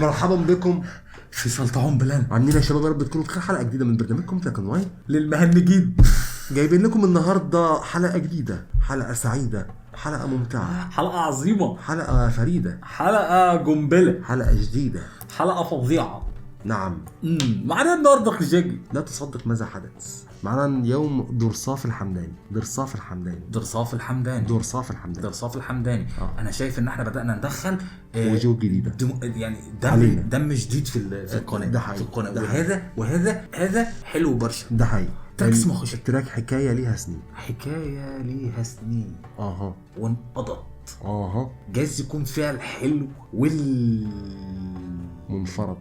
مرحبا بكم في سلطعون بلان. عاملين يا شباب؟ يا رب تكونوا بخير. حلقة جديدة من برنامجكم تاكن واي للمهنجين. جايبين لكم النهارده حلقة جديدة، حلقة سعيدة، حلقة ممتعة، حلقة عظيمة، حلقة فريدة، حلقة قنبلة، حلقة جديدة، حلقة فظيعة. نعم. معنا النهارده خجاجي. لا تصدق ماذا حدث معنا اليوم. درصاف الحمداني. درصاف الحمداني. درصاف الحمداني. درصاف الحمداني. درصاف الحمداني. انا شايف ان احنا بدأنا ندخل وجوه جديدة، يعني دم جديد في القناة، في القناة. وهذا هذا حلو برشا. ده حقيقي. track اسمه خش. track حكاية ليها سنين. حكاية ليها سنين. اها. وانقضت. اها. جايز يكون فيها الحلو وال منفرد.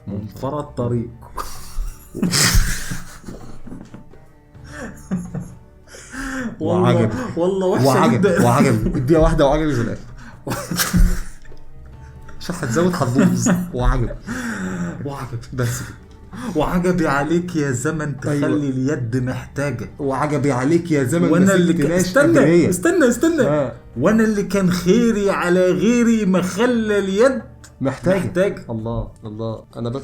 منفرد طريق. وعجب والله وحشة جدا. وعجب اديها واحدة وعجبي في الاخر. مش هتزود هتبوظ. وعجب وعجب بس. وعجبي عليك يا زمن تخلي. أيوة. اليد محتاجة. وعجبي عليك يا زمن. وانا اللي استنى استنى استنى. وانا اللي كان خيري على غيري ما خلى اليد محتاجة. الله الله. انا بس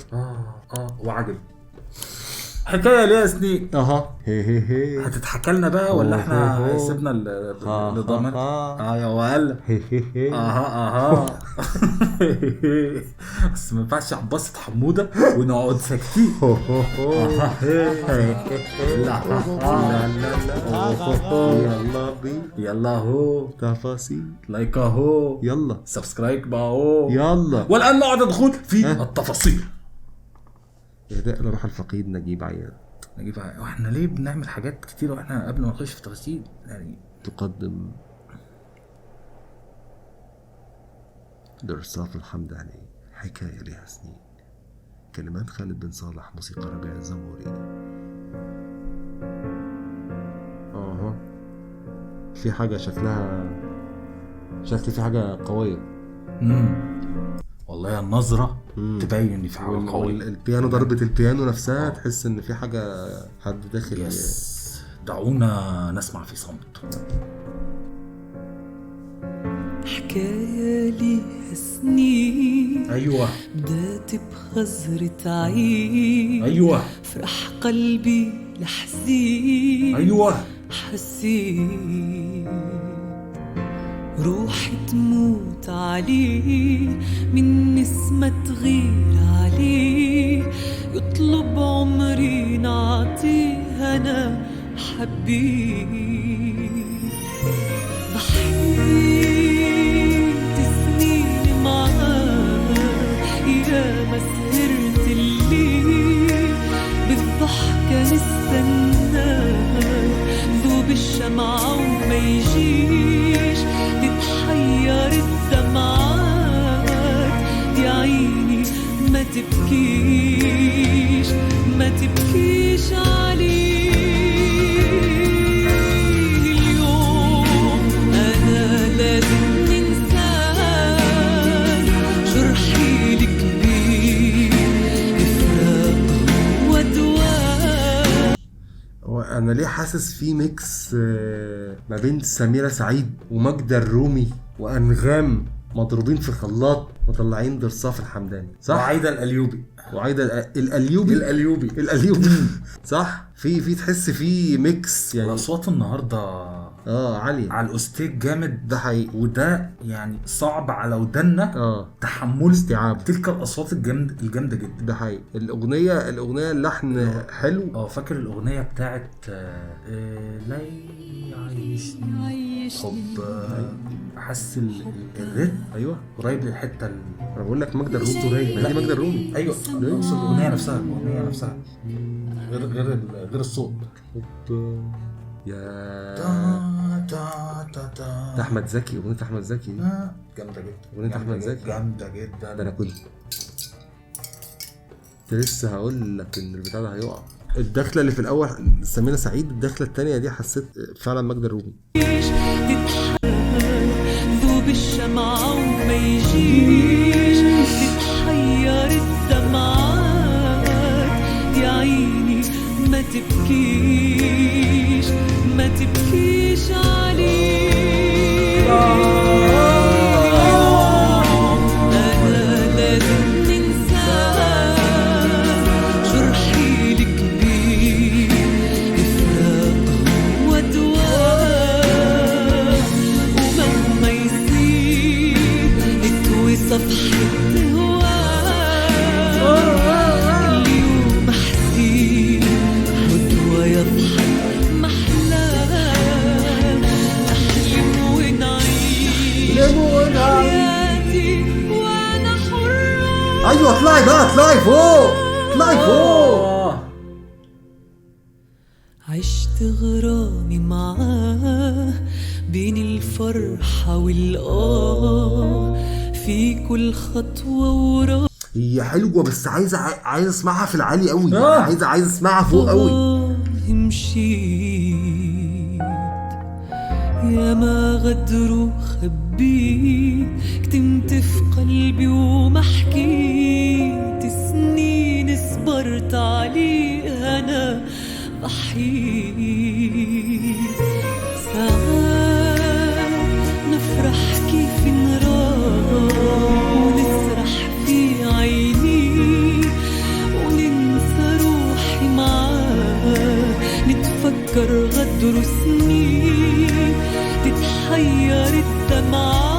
وعجب. حكاية ليها سنين. اها. هي هي هي. هتتحكى لنا بقى ولا احنا سيبنا الضمان؟ يا ولا. اها اها. بس ما ينفعش عباسة حمودة ونقعد ساكتين. لا لا لا. يلا بي. يلا هو تفاصيل. like اهو. يلا subscribe بقى اهو. يلا. والان نقعد ندخل في التفاصيل. إهداء لروح الفقيد نجيب عياد. نجيب عياد. واحنا ليه بنعمل حاجات كتير واحنا قبل ما نخش في تفاصيل يعني؟ تقدم درصاف الحمداني حكاية لها سنين. كلمات خالد بن صالح، موسيقى ربيع الزموري. اها. في حاجة شكلها، شكل في حاجة قوية. والله النظرة تبين ان في حاجة قوية. البيانو، ضربة البيانو نفسها تحس ان في حاجة، حد داخل. yes. دعونا نسمع في صمت. حكاية ليها سنين. ايوه. بدأت بخزرة عين. ايوه. فرح قلبي لحزين. ايوه. حسين روحي تموت عليه، من نسمة تغير عليه، يطلب عمري نعطيه أنا حبيه. ضحيت سنين معاه، يا ما سهرت الليل بالضحكة نستناه، ذوب الشمعة وما يجيش، تتحير الدمعات يا عيني ما تبكيش، ما تبكيش علي اليوم. أنا لازم ننساك، جرحي الكبير بفراق ودواء. أنا ليه حاسس في mix ما بين سميرة سعيد وماجدة الرومي وأنغام مضروبين في خلاط مطلعين درصاف الحمداني، صح؟ وعايدة القليوبي. وعايدة القليوبي. القليوبي. القليوبي. صح؟ في تحس في mix يعني. الأصوات النهارده عالية على الأوستيك جامد. ده حقيقي. وده يعني صعب على ودنا تحمل استيعاب تلك الأصوات الجامدة جدا. ده حقيقي. الأغنية اللحن حلو. فاكر الأغنية بتاعت لا يعيشني حب، حس الريتم. ايوه قريب للحتة انا بقول لك ماجدة الرومي قريب. دي ماجدة الرومي. ايوه اقصد الاغنية نفسها. الاغنية نفسها غير الصوت. يا تا تا تا تا. ده احمد زكي. اغنية احمد زكي دي جامدة جدا. اغنية احمد زكي جامدة جدا. ده انا كنت لسه هقول لك ان البتاع ده هيقع. الدخلة اللي في الاول سميرة سعيد، الدخلة الثانية دي حسيت فعلا ماجدة الرومي. ذوب الشمعة وما يجيش، تتحير الدمعات يا عيني ما تبكيش، ما تبكيش علي. أنا لازم ايوه اطلعي بقى، اطلعي فوق، اطلعي فوق. عشت غرامي معاه بين الفرحة والآه في كل خطوة وراه. هي حلوة بس عايز اسمعها في العالي قوي. يعني عايز اسمعها فوق قوي. مشيت يا ما غدر وخبيت، كتمت في قلبي وما حكيت، سنين صبرت عليها أنا ضحيت. ساعات نفرح كيف نراه ونسرح في عيني وننسى روحي معاه، نتفكر غدر سنين تتحير الدمعات.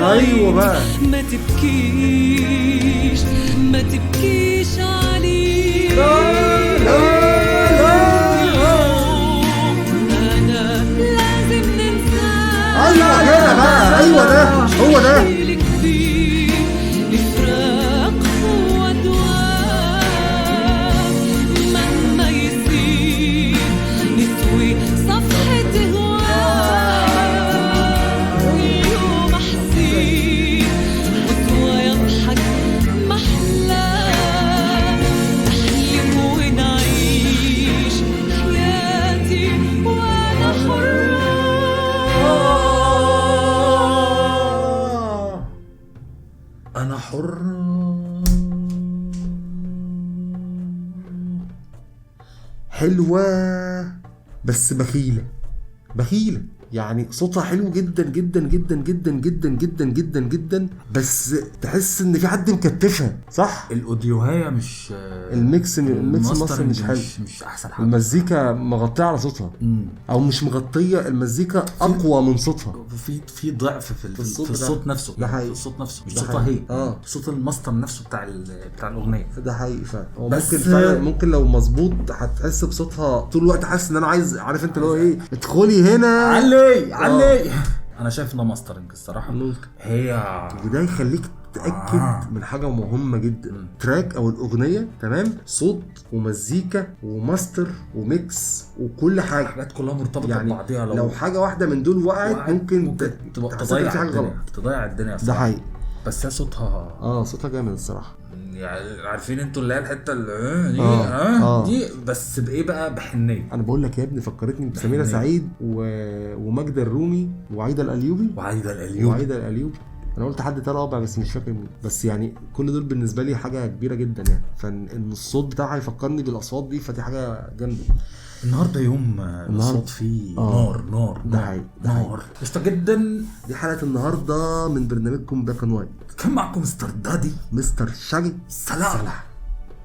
ايوه بقى ما تبكيش، ما تبكيش علي. لا لا لا أنا لازم ننسى. ايوه كده بقى، ايوه ده هو ده. الفراق هو دواء مهما يصير، نطوي صفحة هواه واليوم حزين غدوة يضحك محلاه، نحلم ونعيش حياتي وأنا حرة. أنا حر. حلوة بس بخيلة، بخيلة يعني. صوتها حلو جدا جدا جدا جدا جدا جدا جدا جدا، بس تحس ان في حد مكتفها. صح؟ ال audio هاية مش ال mix، ال mix مصر مش حلو، مش احسن حاجة. المزيكا مغطيه على صوتها. او مش مغطيه، المزيكا اقوى من صوتها. في ضعف في الصوت نفسه. ده حقيقي. في الصوت نفسه، مش صوتها هي، صوت الماستر نفسه بتاع الاغنية. ده حقيقي فعلا. ممكن فعلا، ممكن لو مظبوط هتحس بصوتها طول الوقت. حاسس ان انا عايز، عارف انت اللي هو ايه، ادخلي هنا علي علي. انا شايف انه mastering الصراحة ممكن. هي وده يخليك تتاكد من حاجة مهمة جدا. track او الاغنية تمام، صوت ومزيكا و master و mix وكل حاجة، الحاجات كلها مرتبطة يعني ببعضيها. لو حاجة واحدة من دول وقعت ممكن تضيع حاجة غلط، تضيع الدنيا. ده حقيقي. بس هي صوتها صوتها جامد الصراحة. يعني عارفين انتوا اللي هي الحتة اللي دي، بس بايه بقى؟ بحنيه. انا بقول لك يا ابني فكرتني بسميره سعيد وماجدة الرومي وعايده القليوبي. وعايده القليوبي. انا قلت حد رابع بس مش فاكر مين، بس يعني كل دول بالنسبة لي حاجة كبيرة جدا يعني. فان الصوت بتاعها يفكرني بالاصوات دي، فدي حاجة جامدة. النهارده يوم الصوت فيه نار نار. ده حقيقي، نار. قشطه جدا. دي حلقة النهارده من برنامجكم Black and White. كان معكم مستر دادي، مستر شاجي. سلام.